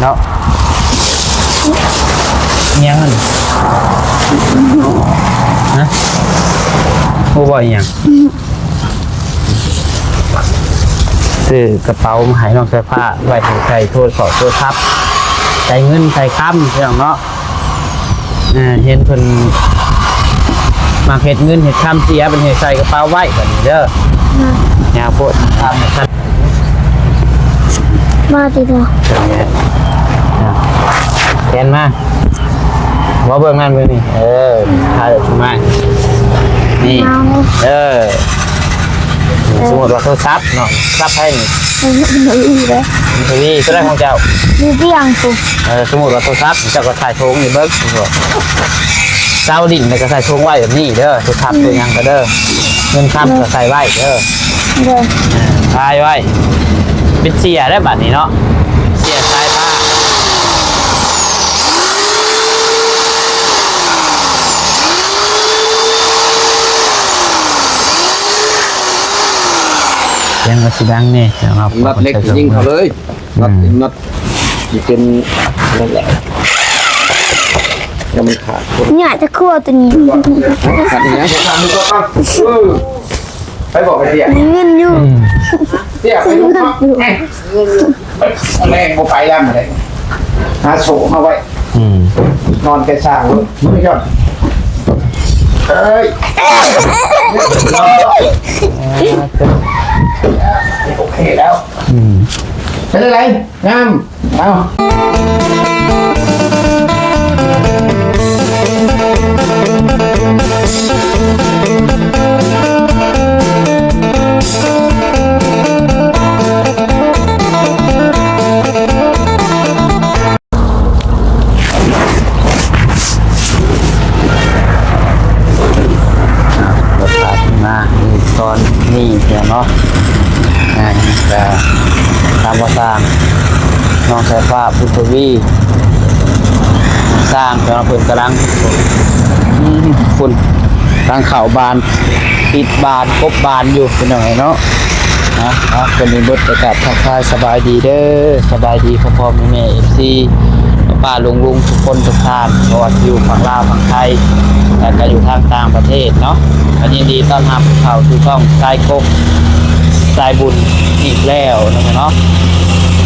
ເນາະ ຫຍັງຫັ້ນ ຮະ ຮູ້ບໍ່ອີຫຍັງ? ຊື້ກະເປົາມາໃຫ້ນ້ອງສາຍຟ້າ ໄວ້ໃຫ້ໃສ່ໂທລະສັບ ໃສ່ເງິນໃສ່ຄຳ ພີ່ນ້ອງເນາະ. ເອີ ເຫັນເພິ່ນມັກເຮັດເງິນເຮັດຄຳເສຍ ບັດນີ້ໃສ່ກະເປົາໄວ້ບັດນີ້ເດີ. ຍາວໂພດ ມາຕິດຕໍ່ ແຂນມາ ບໍ່ເບິ່ງນັ້ນເບິ່ງນີ້ ເອີ ພາຂຶ້ນມາ ນີ້ ເອີ ສົມມຸດວ່າໂທລະສັບເນາະ ສັບໃຜນີ້? ທະວີ ໂຕໃດຂອງເຈົ້າ? ຢູ່ຕຽງພຸ້ນ. ເອີ ສົມມຸດວ່າໂທລະສັບ ເຈົ້າກໍໃສ່ຖົງນີ້ເບິ່ງ ເຊົາດິນແລ້ວກໍໃສ່ຖົງໄວ້ແບບນີ້ເດີ ໂທລະສັບ ໂຕຫຍັງກໍເດີ ເງິນຄຳກໍໃສ່ໄວ້ເດີ. ເດີ ເອີ ຖ່າຍໄວ້ ປິດເສຍແລ້ວບັດນີ້ເນາະ ເສຍສາຍຟ້າ ສຽງກໍຊິດັງແດ່ເນາະ. ນັດເຫຼັກຍິງເຂົາເລີຍ ນັດ ອືມ ນັດ ຊິເປັນນັ້ນແຫຼະ ແລ້ວມັນຂາດ ຍາດຈະຄົວໂຕນີ້ ຄັນຫຍັງ ເອີ ໄປບອກໄອ້ເຕ້ຍ ມີເງິນຢູ່ ອືມ ເຕ້ຍ ໄປລູກເນາະ ແມ່ງບໍ່ໄປແລ້ວມື້ໃດ ຫາໂສມາໄວ້ ອືມ ນອນແກ່ຊ່າງເລີຍ ມື້ຍອດ ເອີຍ ໂອເຄແລ້ວ ອືມ ເປັນຈັ່ງໃດ? ງາມ ເອົາ ອ່າ ລົດພາຂຶ້ນມາ ມີຕອນນີ້ເນາະ ອ່າ ກະຕາມວ່າຊ່າງ ນ້ອງສາຍຟ້າ ບຸນທະວີ ຊ່າງເນາະ ເພິ່ນກຳລັງ ອືມ ພຸ້ນ ກຳລັງເຂົ້າບານ ຕິດບານ ກົບບານຢູ່ ພີ່ນ້ອງເອີຍເນາະ. ນະ ເນາະ ເປັນບົດປະກາດທັກທາຍສະບາຍດີເດີ ສະບາຍດີພໍ່ໆແມ່ໆ ເອັຟຊີ ປ້າໆລຸງໆ ທຸກຄົນທຸກທ່ານ ບໍ່ວ່າຊິຢູ່ຝັ່ງລາວຝັ່ງໄທ ແລະກະຢູ່ທາງຕ່າງປະເທດເນາະ ກະຍິນດີຕ້ອນຮັບເຂົ້າສູ່ຊ່ອງຊາຍກົກສາຍບຸນອີກແລ້ວເນາະ ເນາະ.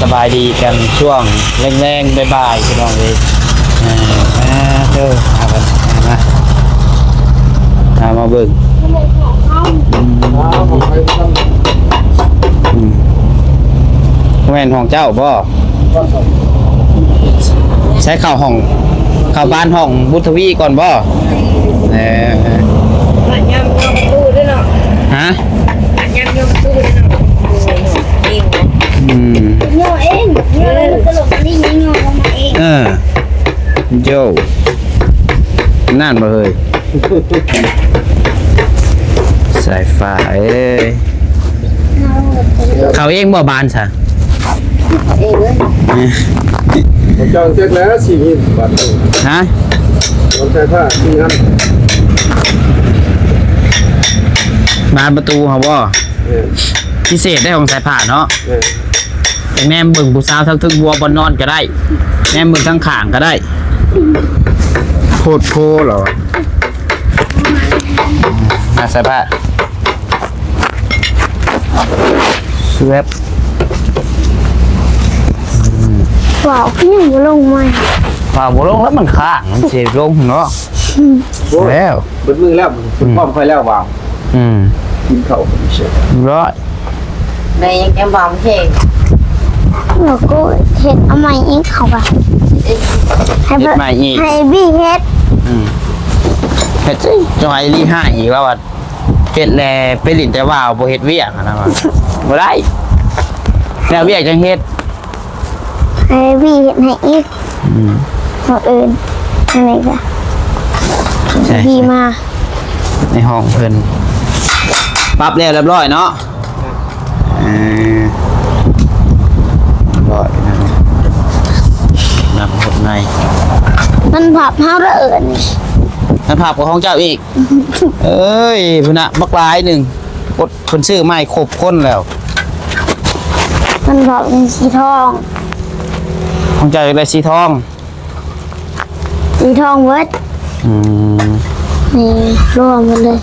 ສະບາຍດີກັນຊ່ວງແລງໆ ບ່າຍໆ ພີ່ນ້ອງເອີຍ. ເອີ ມາເດີ ມາກັນ ມາ ມາ ມາເບິ່ງ ອືມ ອືມ ແມ່ນຂອງເຈົ້າບໍ່? ໃຊ້ເຂົ້າຫ້ອງ ເຂົ້າບ້ານຫ້ອງບຸນທະວີກ່ອນບໍ່? ເອີ ບາດຍາມຍົກຕູ້ເດ້ເນາະ ຮະ? ບາດຍາມຍົກຕູ້ເດ້ເນາະ ເອງເນາະ ອືມ ຍໍເອງ ຍໍເອງ ຕະຫຼົກອັນນີ້ຍໍລົງມາເອງ ເອີ ໂຢ ນັ້ນບໍ່ເຮີ້ຍ? ສາຍຟ້າເອີຍ ເຂົ້າເອງບໍ່ບານຊະ? ເອງເອີຍ ເຈົ້າຈັກແລ້ວຊິມີບານ ຮະ? ຂອງສາຍຟ້າຊິງາມ ບານປະຕູເຮົາບໍ່? ເອີ ພິເສດໄດ້ຂອງສາຍຟ້າເນາະ ເອີ. ແນມເບິ່ງຜູ້ສາວທາງເທິງບົວບ່ອນນອນກໍໄດ້ ແນມເບິ່ງທາງຂ້າງກໍໄດ້ ໂພດໂພລະວະ ມາສະພາບ ແຊບ ວ້າວ ຄືຍັງບໍ່ລົງມາ ວ້າວ ບໍ່ລົງແລ້ວ ມັນຄ້າງ ມັນຊິລົງເນາະ ອືມ ແລ້ວ ເບິດມື້ແລ້ວ ອືມ ພ້ອມຂ້ອຍແລ້ວ ວ້າວ ອືມ ກິນເຂົ້າ ຮຽບຮ້ອຍ. ແມ່ຍັງຈະບອມເພງ ແລ້ວກໍເຮັດເອົາໃໝ່ອີກ ເຂົາວ່າ ເຮັດໃໝ່ອີກ ໃຫ້ບີເຮັດ ອືມ ເຮັດຊິ ຈະໃຫ້ລີຫ້າອີກ ລາວວ່າເຮັດແລ້ວໄປຫຼິ້ນແຕ່ວ່າວ ບໍ່ເຮັດວຽກຫັ້ນນະ ວ່າບໍ່ໄດ້ ແລ້ວວຽກຈັ່ງເຮັດ ໃຫ້ບີເຮັດໃຫ້ອີກ ອືມ ມື້ອື່ນ ອັນນີ້ກະ ໃຊ່ ບີມາ ໃນຫ້ອງເພິ່ນ ປັບແລ້ວຮຽບຮ້ອຍເນາະ ເອີ ຮຽບຮ້ອຍ ນັ່ງຫົດໃນ ມັນພັບເຮົາເດີ ອັນນີ້ ມັນພັບຂອງເຈົ້າອີກ ເອີຍ ພຸ້ນນະ ບັກຫຼາຍໜຶ່ງ ກົດ ເພິ່ນຊື້ໃໝ່ຄົບຄົນແລ້ວ ມັນບອກເປັນສີທອງ ຂອງເຈົ້າຢາກໄດ້ສີທອງ? ສີທອງເບິດ. ອືມ ນີ້ລວມໝົດເລີຍ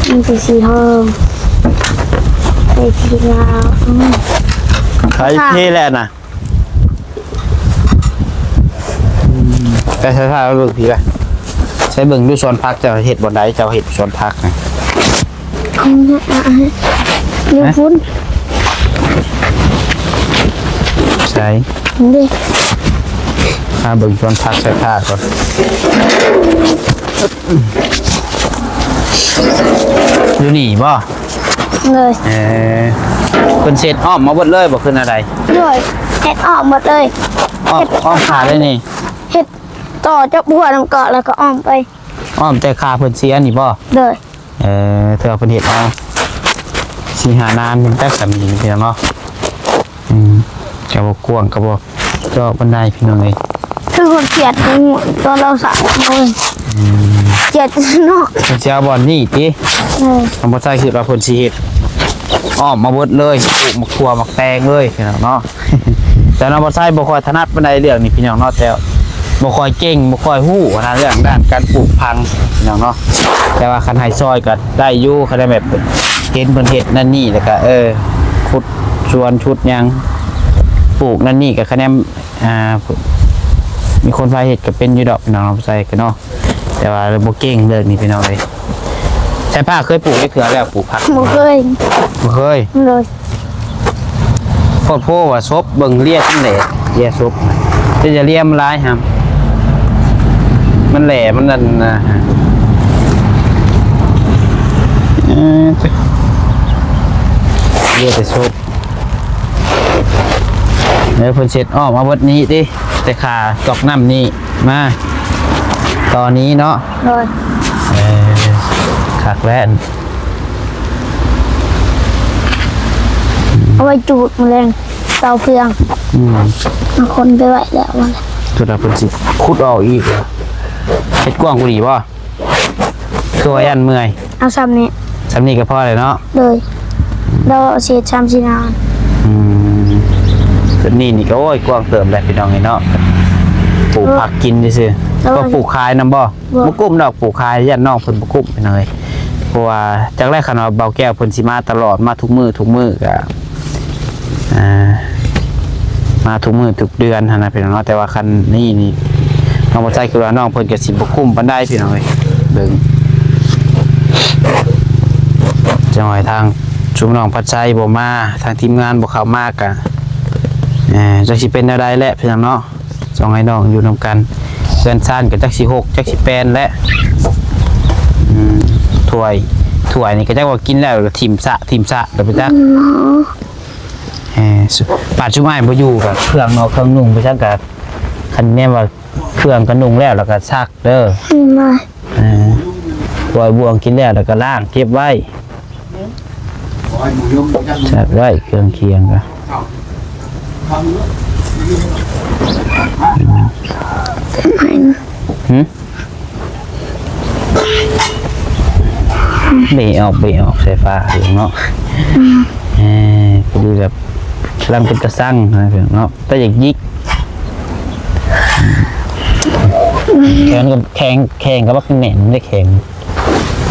ມັນເປັນສີທອງ ເປັນສີຂາວ. ອືມ ໃຜເທແລ້ວນະ? ອືມ ໄປໃສ່ຜ້າໄປເບິ່ງພີ້ລະ ໃສ່ເບິ່ງດູສວນຜັກ ເຈົ້າເຮັດບ່ອນໃດ? ເຈົ້າເຮັດສວນຜັກນະ? ຢູ່ພຸ້ນ ໃສເດ້? ພາເບິ່ງສວນຜັກໃສ່ຜ້າກ່ອນ. ຢູ່ນີ້ບໍ່? ເລີຍ ເອີ ເພິ່ນເຊັດອ້ອມມາເບິດເລີຍບໍ່ ຄືແນວໃດ? ໂດຍ ເຮັດອ້ອມໝົດເລີຍ. ອ້ອມ ເຮັດອ້ອມຂາໄດ້ນີ້? ເຮັດຕໍ່ຈາກບົວນຳເກາະ ແລ້ວກໍອ້ອມໄປ. ອ້ອມແຕ່ຂາເພິ່ນເສຍນີ້ບໍ່? ໂດຍ ເອີ ເທື່ອເພິ່ນເຮັດເອົາ ສີ່ຫ້ານານ ຈັກສຳນີ້ພີ່ນ້ອງເນາະ. ອືມ ກະບໍ່ກວ້າງ ກະບໍ່ເຈາະປານໃດພີ່ນ້ອງເອີຍ. ຄືຄົນຂຽດ ຕອນລາວສາວ ອືມ ຂຽດເນາະ. ເພິ່ນຊິເອົາບ່ອນນີ້ຕິ? ເອີ ນ້ອງບໍ່ໃຊ້ ຄິດວ່າເພິ່ນຊິເຮັດອ້ອມມາເບິດເລີຍ ປູກໝາກຖົ່ວໝາກແຕງເລີຍພີ່ນ້ອງເນາະ. ແຕ່ນ້ອງບໍ່ໃຊ້ບໍ່ຄ່ອຍຖະໜັດປານໃດເລື່ອງນີ້ພີ່ນ້ອງເນາະ ແຕ່ບໍ່ຄ່ອຍເກັ່ງ ບໍ່ຄ່ອຍຮູ້ນະ ເລື່ອງດ້ານການປູກຝັງພີ່ນ້ອງເນາະ. ແຕ່ວ່າຄັນໃຫ້ຊ່ອຍກໍໄດ້ຢູ່ ຄັນແບບເຫັນເພິ່ນເຮັດນັ້ນນີ້ ແລ້ວກໍ ເອີ ຂຸດສວນຂຸດຫຍັງ ປູກນັ້ນນີ້ ກໍຄະແນນ ອ່າ ມີຄົນພາເຮັດກໍເປັນຢູ່ດອກພີ່ນ້ອງ ນ້ອງບໍ່ໃຊ້ກໍເນາະ. ແຕ່ວ່າບໍ່ເກັ່ງເລື່ອງນີ້ພີ່ນ້ອງເອີຍ. ໃຊ້ຜ້າເຄີຍປູກຈັກເທື່ອແລ້ວ ປູກຜັກ? ບໍ່ເຄີຍ ບໍ່ເຄີຍ. ໂດຍ ໂພດໂພວ່າສົບ ເບິ່ງເລຍຈັ່ງໃດ ເລຍສົບ ເປັນຫຍັງເລຍມັນຫຼາຍຫຳ? ມັນແຫຼ ມັນນັ້ນນະ ເອີ ເລຍແຕ່ສົບ. ເອີ ເພິ່ນເຊັດອ້ອມມາເບິດນີ້ຕິ ແຕ່ຂາຈອກນ້ຳນີ້ມາຕໍ່ນີ້ເນາະ. ໂດຍ ເອີ ຄັກແລ້ວ ເອົາໄວ້ຈູດມື້ແລງ ເຕົາເຟືອງ. ອືມ ບາງຄົນໄປໄວ້ແລ້ວ ຈຸດແລ້ວເພິ່ນຊິຂຸດອອກອີກ. ເຮັດກວ້າງກວ່ານີ້ບໍ່? ຄືວ່າຢ້ານເມື່ອຍ. ເອົາຊ່ຳນີ້ ຊ່ຳນີ້ກໍພໍແລ້ວເນາະ. ໂດຍ ແລ້ວເສດສາມສີ່ໜ້າ. ອືມ ຈຸດນີ້ນີ້ກໍ ໂອ້ຍ ກວ້າງເຕີບແຫຼະພີ່ນ້ອງເອີຍເນາະ. ປູກຜັກກິນຊື່ໆ. ແລ້ວກໍປູກຂາຍນຳບໍ່? ບໍ່ ບໍ່ກຸ້ມດອກ ປູກຂາຍຢ້ານນ້ອງເພິ່ນບໍ່ກຸ້ມພີ່ນ້ອງເອີຍ. ເພາະວ່າຈັກແລະ ຄັນວ່າເບົາແກ້ວເພິ່ນຊິມາຕະຫຼອດ ມາທຸກມື້ທຸກມື້ກໍ ອ່າ ມາທຸກມື້ທຸກເດືອນຫັ້ນນະພີ່ນ້ອງເນາະ. ແຕ່ວ່າຄັນນີ້ນີ້ ນ້ອງບໍ່ໃຊ້ ຄືວ່ານ້ອງເພິ່ນກໍຊິບໍ່ກຸ້ມປານໃດພີ່ນ້ອງເອີຍ. ເບິ່ງ ຈັກໜ້ອຍທາງຊຸມນ້ອງພັດໄຊບໍ່ມາ ທາງທີມງານບໍ່ເຂົ້າມາກະ ເອີ ຈັກຊິເປັນແນວໃດແຫຼະພີ່ນ້ອງເນາະ. ຕ້ອງໃຫ້ນ້ອງຢູ່ນຳກັນ ເຮືອນຊານກໍຈັກຊິຫົກຈັກຊິແປນແຫຼະ. ອືມ ຖ້ວຍ ຖ້ວຍນີ້ກໍຈັກວ່າກິນແລ້ວກໍຖິ້ມສະ ຖິ້ມສະກໍໄປຈັກ. ອືມ ເອີ ປາດຊຸມອ້າຍບໍ່ຢູ່ກໍເຄື່ອງເນາະ ເຄື່ອງນຸ່ງໄປຈັກ ກໍຄັນແມ່ນວ່າເຄື່ອງກໍນຸ່ງແລ້ວ ແລ້ວກໍຊັກເດີ. ອືມ ເອີ ຖ້ວຍບ່ວງກິນແລ້ວ ແລ້ວກໍລ້າງເກັບໄວ້ ຊັກໄວ້ເຄື່ອງຄຽງກໍ ຫຶ? ເບະອອກ ເບະອອກໃສ່ຟ້າເນາະ. ອືມ ເອີ ພໍດີແບບກຳລັງເປັນຕາຊັງນະເນາະ ແຕ່ຢາກຢິກ ແຂນກໍແຂງ ແຂງກໍບັກແໜ້ນເດ້ ແຂງ.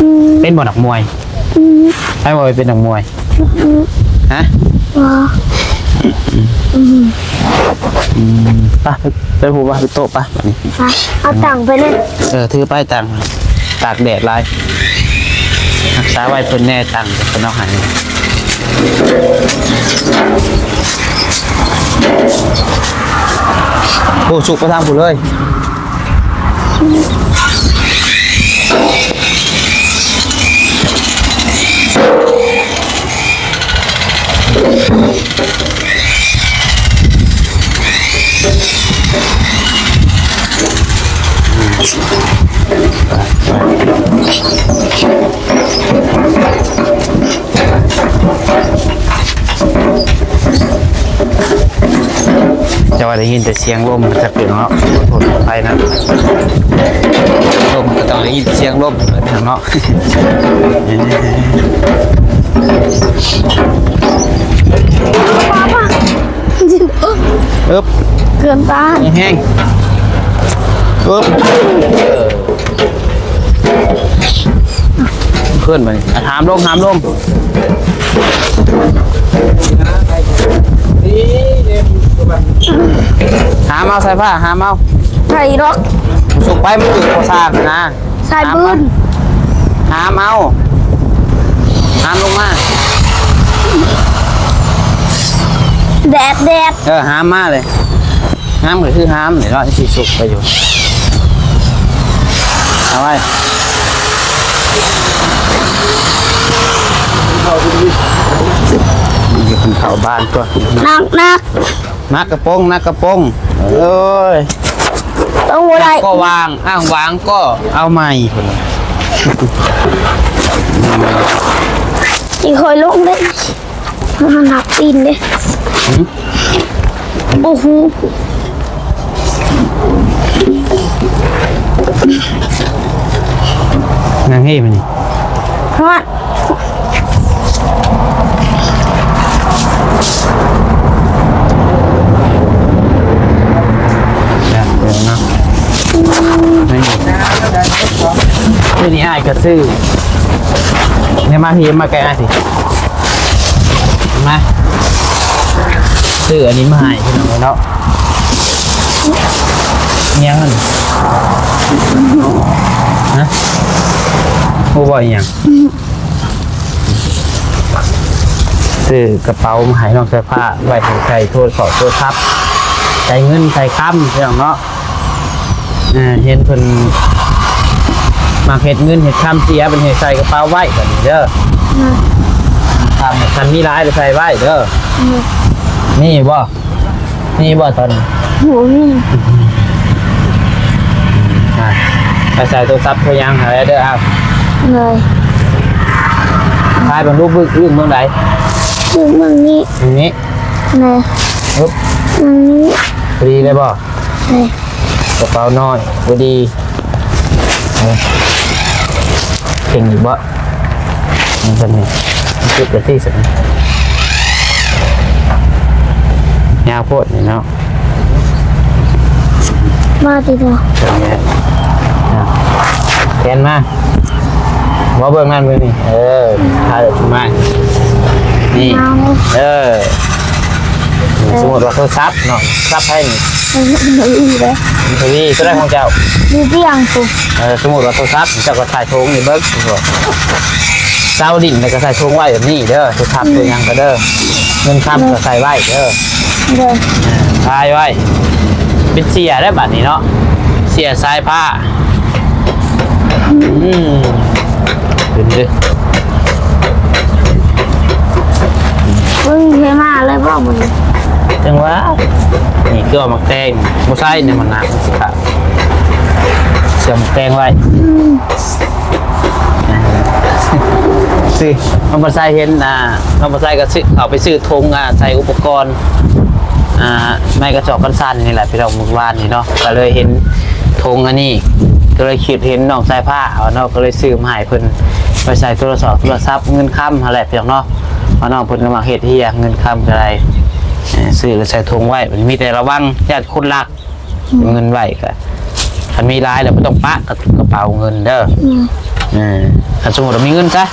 ອືມ ເປັນບໍ່ນັກມວຍ? ອືມ ໃຜວ່າເປັນນັກມວຍ? ອືມ ຮະ? ບໍ່ ອືມ ອືມ ໄປ ໄປ ໄປຜູ້ວ່າ ໄປໂຕະໄປ ບາດນີ້ ໄປ ເອົາຕັ່ງໄປເລີຍ. ເອີ ຖືໄປຕັ່ງ ຕາກແດດຫຼາຍ ຮັກສາໄວ້ເພິ່ນແດ່ຕັ່ງ ເພິ່ນເອົາໃຫ້. ໂອ້ ສຸກໄປທາງພຸ້ນເລີຍ. ແຕ່ວ່າໄດ້ຍິນແຕ່ສຽງລົມ ຈັກເປັນເນາະ ຂໍໂທດຂໍອະໄພນະ ລົມກໍຕ້ອງໄດ້ຍິນສຽງລົມເນາະ. ປ້າ ປ້າ ຊິເບິ່ງ ອຶບ ເກີນຕ້ານ ແຮງໆ ອຶບ ເອີ ຂຶ້ນມານີ້ ອະ ຫາມລົງ ຫາມລົງ ຫາມເອົາສາຍຟ້າ ຫາມເອົາ ໄດ້ດອກ ສຸກໄປ ມັນຖືກບໍ່ສ້າງນະ. ສາຍບືນ ຫາມເອົາ ຫາມລົງມາ ແດດ ແດດ ເອີ ຫາມມາເລີຍ ຫາມກໍຄືຫາມນີ້ເນາະ ຊິສຸກໄປຢູ່ ເອົາໄວ້ ຢູ່ເຂົ້າບ້ານກ່ອນ ໜັກໆ. ໜັກກະໂປງ ໜັກກະໂປງ ໂອ້ຍ ຕ້ອງບໍ່ໄດ້ ໜັກກໍວາງ ອ້າງວາງກໍເອົາໃໝ່ ອີກຂ້ອຍລົງເດ້ ມັນໜັກຕີນເດ້ ຫືມ ໂອ້ໂຫ ນັ່ງເຮມັນນີ້ ຮອດ ເນາະ ນີ້ ມື້ນີ້ອ້າຍກໍຊື້ ແນວມາພີມມາໃກ້ອ້າຍພີ ມາ ຊື້ອັນນີ້ມາໃຫ້ພີ່ນ້ອງເນາະ ອີຫຍັງຫັ້ນ ຮະ ຮູ້ບໍ່ອີຫຍັງ? ຊື້ກະເປົາມາໃຫ້ນ້ອງສາຍຟ້າ ໄວ້ໃຫ້ໃສ່ໂທລະສັບ ໂທລະສັບ ໃສ່ເງິນໃສ່ຄຳ ພີ່ນ້ອງເນາະ ເອີ ເຫັນເພິ່ນມັກເຮັດເງິນເຮັດຄຳເສຍ ເພິ່ນໃຫ້ໃສ່ກະເປົາໄວ້ ບາດນີ້ເດີ ອືມ ຄັນ ຄັນມີຫຼາຍໄປໃສ່ໄວ້ເດີ ອືມ ມີຢູ່ບໍ່? ມີບໍ່ຕອນນີ້? ບໍ່ມີ ອ່າ ໄປໃສ່ໂທລະສັບໂທຫຍັງຫາໄດ້ເດີ ອ້າວ ໂດຍ ຖ່າຍເບິ່ງລູກບຶກ ບຶກເບິ່ງໃດ ບຶກເບິ່ງນີ້ ເບິ່ງນີ້ ໂດຍ ອຶບ ເບິ່ງນີ້ ພໍດີໄດ້ບໍ່? ໂດຍ ກະເປົານ້ອຍ ພໍດີ ເອີ ເກັ່ງຢູ່ບໍ່? ມັນຈະມີຈຸດກະຕິສະ ຍາວໂພດນີ້ເນາະ ມາຕິດຕໍ່ ແຂນມາ ບໍ່ເບິ່ງນັ້ນເບິ່ງນີ້ ເອີ ພາຂຶ້ນມາ ນີ້ ເອີ ສົມມຸດວ່າໂທລະສັບເນາະ ສັບໃຜນີ້? ທະວີເດ້ ທະວີ ໂຕໃດຂອງເຈົ້າ? ຢູ່ຕຽງພຸ້ນ ເອີ ສົມມຸດວ່າໂທລະສັບ ເຈົ້າກໍໃສ່ຖົງນີ້ເບິ່ງ ເຊົາຫຼິ້ນແລ້ວກໍໃສ່ຖົງໄວ້ແບບນີ້ເດີ ໂທລະສັບ ອືມ ໂຕຫຍັງກໍເດີ ເງິນຄຳກໍໃສ່ໄວ້ເດີ ໂດຍ ຖ່າຍໄວ້ ເປັນເສຍແລ້ວບາດນີ້ເນາະ ເສຍສາຍຟ້າ ອືມ ຂຶ້ນເດີ ເບິ່ງເທມາເລີຍບໍ່ມື້ນີ້ ຈັ່ງຫວະ ນີ້ຄືເອົາໝາກແຕງ ບໍ່ໃສ່ນີ້ມັນໜັກ ຊິຂາດ ເສຍໝາກແຕງໄວ້ ອືມ ຊື້ ນ້ອງບໍ່ໃສ່ເຫັນ ອ່າ ນ້ອງບໍ່ໃສ່ກໍຊື້ ເຂົ້າໄປຊື້ຖົງ ອ່າ ໃສ່ອຸປະກອນ ອ່າ ໄມ້ກະຈອກກັນສັ່ນນີ້ແຫຼະ ພີ່ນ້ອງ ມື້ວານນີ້ເນາະ ກໍເລີຍເຫັນຖົງອັນນີ້ ກໍເລີຍຄິດເຫັນນ້ອງສາຍຟ້າເນາະ ກໍເລີຍຊື້ມາໃຫ້ເພິ່ນ ໄປໃສ່ໂທລະສັບ ໂທລະສັບ ເງິນຄຳຫັ້ນແຫຼະ ພີ່ນ້ອງເນາະ ວ່ານ້ອງເພິ່ນກໍມັກເຮັດເຮຍ ເງິນຄຳກໍໄດ້ ເອີ ຊື້ແລ້ວໃສ່ຖົງໄວ້ ມີແຕ່ລະວັງຢ້ານຄົນລັກ ອືມ ເກັບເງິນໄວ້ກໍ ຄັນມີຫຼາຍແລ້ວບໍ່ຕ້ອງປະກັບກະເປົາເງິນເດີ ອືມ ເອີ ຄັນສົມມຸດວ່າມີເງິນຊະ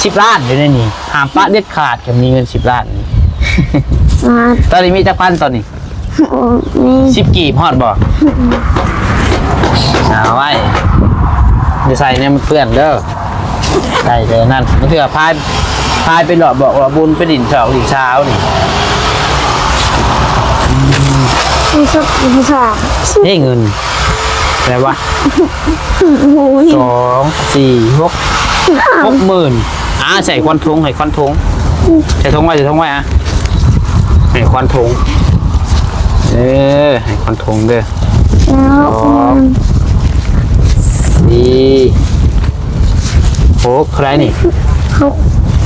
ສິບລ້ານຢູ່ໃນນີ້ ຫ້າມປະເດັດຂາດ ຄັນມີເງິນສິບລ້ານນີ້ ອ່າ ຕອນນີ້ມີຈັກພັນຕອນນີ້? ໂອ້ ມີ ສິບກີບຮອດບໍ່? ອືມ ເອົາໄວ້ ຢ່າໃສ່ແນວມັນເປື້ອນເດີ ໃສ່ແຕ່ນັ້ນ ບາງເທື່ອພາຍ ພາຍໄປເລາະເບາະເລາະບຸນ ໄປຫຼິ້ນສອກຫຼິ້ນສາວນີ້ ອືມ ມີສຸກມີສາ ນີ້ເງິນ ແປວ່າ ໂອ້ຍ ສອງ ສີ່ ຫົກ ຫົກໝື່ນ ອ່າ ໃສ່ຄວັນຖົງ ໃຫ້ຄວັນຖົງ ໃສ່ຖົງໄວ້ ໃສ່ຖົງໄວ້ ອ່າ ໃຫ້ຄວັນຖົງ ເອີ ໃຫ້ຄວັນຖົງເດີ ສອງ ສີ່ ຫົກ ເທົ່າໃດນີ້? ຫົກ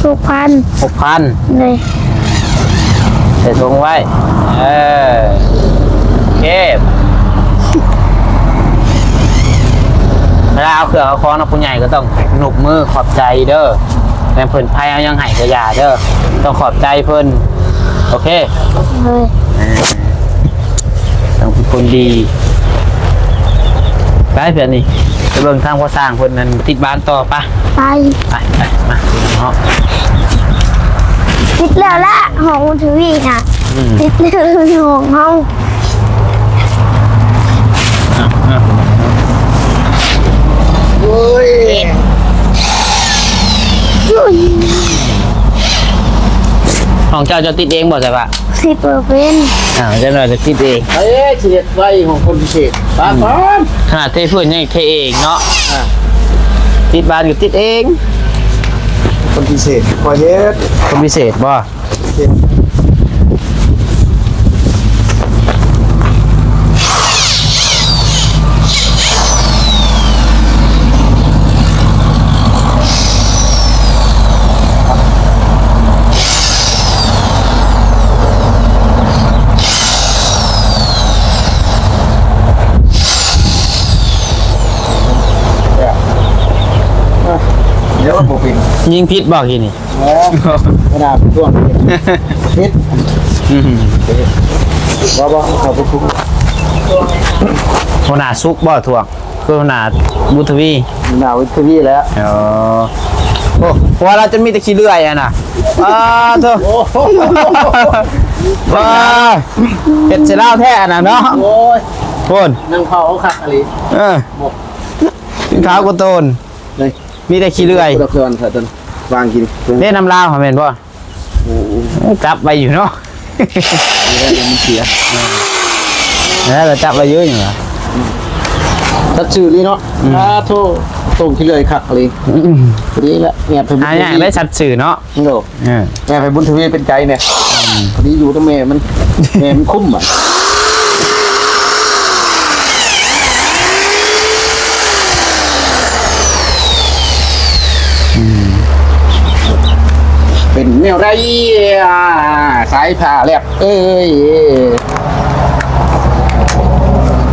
ຫົກພັນ ຫົກພັນ ໂດຍ ໃສ່ຖົງໄວ້ ເອີ ເກັບ ເວລາເອົາເຄື່ອງເອົາຂອງນຳຜູ້ໃຫຍ່ກໍຕ້ອງຍົກມືຂອບໃຈເດີ ແມ່ນເພິ່ນໃຜເອົາຫຍັງໃຫ້ກໍຢ່າເດີ ຕ້ອງຂອບໃຈເພິ່ນ ໂອເຄ ໂດຍ ເອີ ຄົນດີ. ໄປ ແບບນີ້ ໄປເບິ່ງທາງພໍ່ຊ່າງເພິ່ນນັ້ນຕິດບ້ານຕໍ່ປະ. ໄປ ໄປ ໄປ ມາເນາະ. ຕິດແລ້ວລະ ຫ້ອງບຸນທະວີນະ. ອືມ ຕິດແລ້ວຫ້ອງເຮົາ. ອ່ະ ອ່ະ ໂອ້ຍ ໂອ້ຍ ຫ້ອງເຈົ້າ ເຈົ້າຕິດເອງບໍ່ ສາຍຟ້າ? ຕິດບໍ່ເປັນ. ອ້າວ ຈັກໜ່ອຍຈະຕິດເອງ. ເອີ ຊິເຮັດໄວ້ຂອງຄົນພິເສດ. ປາ ອືມ ກ່ອນ ຂະໜາດເທພື້ນຍັງເທເອງເນາະ. ອ່າ ຕິດບານກໍຕິດເອງ. ຄົນພິເສດ ຂ້ອຍເຮັດ. ຄົນພິເສດບໍ່? ດຽວມັນບໍ່ເປັນ. ຍິງຜິດບໍ່ກີ້ນີ້? ແມ່ນ ຂະໜາດຊ່ວງເຮັດ ອືມ ບໍ່ ບໍ່ ເຂົາບໍ່ ຫົວໜ້າສຸກບໍ່ ທ່ວງ? ຄືຫົວໜ້າບຸນທະວີ? ຫົວໜ້າບຸນທະວີແຫຼະ. ອໍ ໂອ້ ເພາະວ່າລາວຈະມີແຕ່ຂີ້ເລື່ອຍຫັ້ນນະ. ອ້າໂທ້ ໂອ້ ເຮັດໃສ່ລາວແທ້ຫັ້ນນະເນາະ. ໂອ້ຍ ໂພດ ໜັງເຜົາເອົາຄັກອີ່ຫຼີ. ເອີ ບໍ່ ຂາວກວ່າໂຕນ ນີ້ ມີແຕ່ຂີ້ເລື່ອຍ. ວາງກິນເດ້ ນ້ຳລາວຫັ້ນແມ່ນບໍ່? ໂອ້ ໂອ້ ຈັບໄວ້ຢູ່ເນາະ. ມັນເສຍ ແລ້ວກໍຈັບໄວ້ຢູ່ຫຍັງວະ. ອືມ ຕັດຊື່ລີເນາະ. ອືມ ອາໂທ້ ໂຕງຂີ້ເລື່ອຍຄັກອີ່ຫຼີ. ອືມ ພໍດີລະ ແອບໃຫ້ບຸນທະວີ ຫາຍາກໄດ້ສັດຊື່ເນາະ. ໂດ ເອີ ແອບໃຫ້ບຸນທະວີເປັນໃຈແດ່. ອືມ ພໍດີຢູ່ນຳແມ່ມັນ ແມ່ມັນຄຸມອະ. ອືມ ເປັນແນວໃດ ອ່າ ສາຍຟ້າແລັບເອີຍ?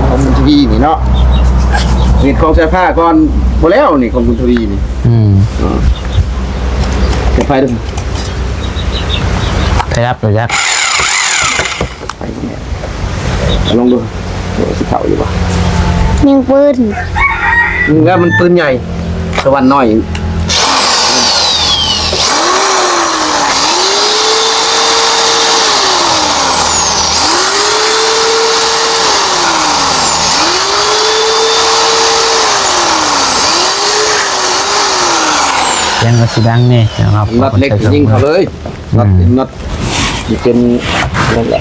ຂອງບຸນທະວີນີ້ເນາະ ເຮັດຂອງສາຍຟ້າກ່ອນ ບໍ່ແລ້ວນີ້ ຂອງບຸນທະວີນີ້. ອືມ ເອີ ເປີດໄຟດູ ໄຟດັບແລ້ວຈັກ. ໄປແນ່ ເອົາລົງດູ ໂອ້ ຊິເຂົ້າຢູ່ບໍ່? ຍິງປືນ ຍິງແລ້ວມັນປືນໃຫຍ່ ສະຫວັນນ້ອຍ. ສຽງກໍຊິດັງແດ່ເນາະ. ນັດເຫຼັກຍິງເຂົ້າເລີຍ. ນັດ ອືມ ນັດ ຊິເປັນນັ້ນແຫຼະ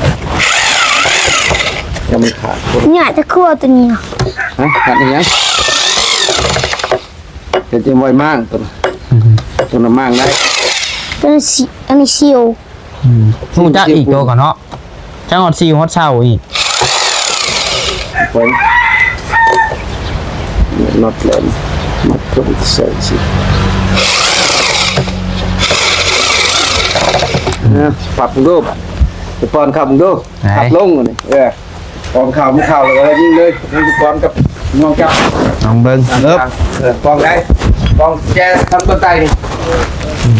ແລ້ວມັນຂາດ. ເນຍ ຕະຂົ້ວຕົວນີ້ນະ. ຮະ? ຂັດອີຫຍັງ? ເຮັດຈັ່ງໄວ້ມ້າງຕົວນະ. ອືມ ຕົວນະມ້າງໄດ້. ຕົວນີ້ຊິ ອັນນີ້ຊິວ. ອືມ ຮູ້ຈັກອີກຕົວກໍເນາະ. ຈັກຮອດຊິວຮອດເຊົາອີກ. ໄວ້ ນັດແຫຼມ ມັດຕົວໃສ່ຊິ. ເອີ ປັບເບິ່ງດູ ໄປປ້ອນເຂົ້າເບິ່ງດູ. ໄປ ປັບລົງນີ້ ເອີ ປ້ອນເຂົ້າ ມັນເຂົ້າແລ້ວກໍຍິງເລີຍ. ຍິງໄປປ້ອນກັບນ້ອງຈັບ ລອງເບິ່ງ. ເອີ ປ້ອນໄດ້ ປ້ອນແຈທາງເບື້ອງໃຕ້ນີ້. ອືມ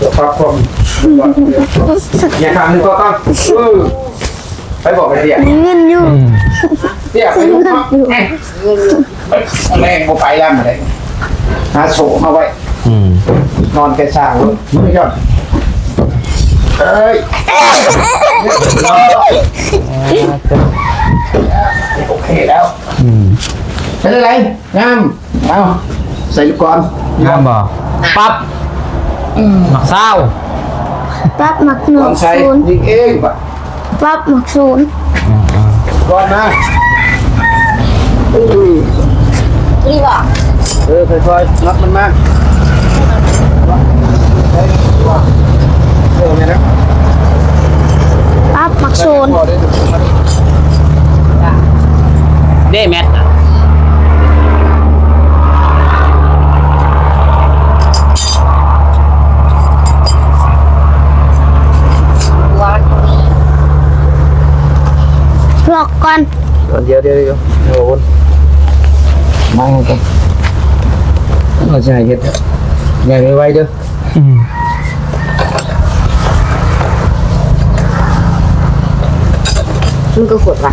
ປັບຄວາມ ຢ່າຂ້າມໜຶ່ງກໍຕ້ອງ ເອີ ໄປບອກໄປເສຍ ມີເງິນຢູ່. ອືມ ເສຍໄປລູກເນາະ. ແມ່ງບໍ່ໄປແລ້ວ ມາໄດ້ຫາໂສມາໄວ້. ອືມ ນອນແກ່ຊ່າງເລີຍ. ເອີຍ ໂອເຄແລ້ວ. ອືມ ເປັນໄດ? ງາມ. ເອົາ ໃສ່ລູກກອນ ງາມບໍ່? ປັບ ອືມ ໝາກຊາວ ປັບໝາກໜຶ່ງ ກອນໃສ່ ສູນ ຍິງເອງບາດ ປັບໝາກສູນ ອືມ ກອນມາ. ເອີ ນີ້ບໍ່? ເອີ ຄ່ອຍໆ ນັບມັນມາ. ເອີ ແມ່ນແລ້ວ ປັບໝາກສູນ. ເດ້ແມັດນະ ລັອກກ່ອນ. ດຽວ ດຽວ ດຽວ ດຽວ ວນມາໃຫ້ກ່ອນ ເຮົາຊິໃຫ້ເຮັດໃຫຍ່ໄວໆເດີ. ອືມ ມັນກໍກົດວ່າ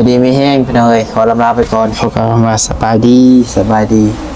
ຢູ່ດີມີແຮງພີ່ນ້ອງເອີຍ ຂໍລຳລາໄປກ່ອນ ຂໍກ່າວຄຳວ່າສະບາຍດີ ສະບາຍດີ.